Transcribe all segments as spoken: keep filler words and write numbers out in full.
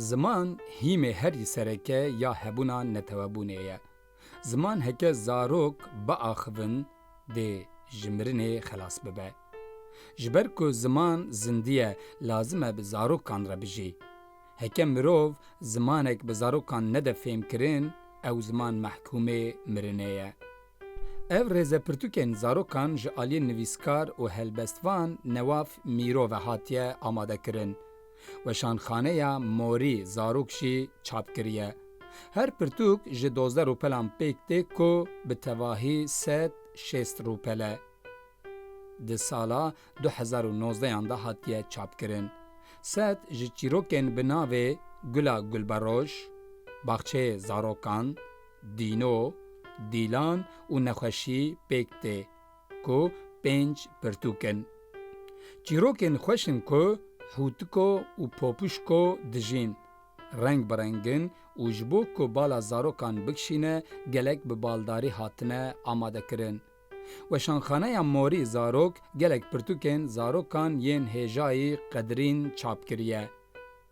Ziman hîmê herî sereke ya hebûna netewebûnê ye. Ziman heke zarok biaxivin, dê ji mirinê xelas bibe. Ji ber ku ziman zindî ye, lazim e bi zarokan re bijî. Heke mirov zimanek bi zarokan nede fêmkirin, ew ziman mehkûmê mirinê ye. Ev rêzepirtûkên zarokan ji aliyê nivîskar û helbestvan Newaf Mîro ve hatiye amadekirin. Weşanxaneya Morî Zarok jî çap kiriye. Her pirtûk ji dozdeh rûpelan pêk tê ku bi tevahî sed şêst rûpel e. Di sala du hezar û nozdehan de hatiye çapkirin. Sed ji çîrokên bi navê Gula Gulberoj, Baxçeyê Zarokan, Dîno, Dîlan û Nexweşî pêk tê, ku pênc pirtûk in. Çîrokên xweş in ku hûtiko û popuşko dijîn, reng bi reng in û ji bo ku bala zarokan bikişîne, gelek bi baldarî hatine amadekirin. Weşanxaneya Morî Zarok gelek pirtûkên zarokan yên hêjayî qedirîn çap kiriye.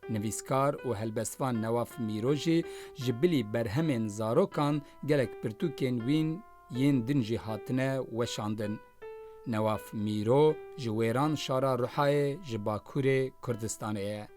Nivîskar û helbestvan Newaf Mîro jî ji bilî berhemên zarokan gelek pirtûkên wîn yên din jî hatine weşandin. Newaf Mîro ji Wêran şara Ruhayê ji Bakurê Kurdistanê ye.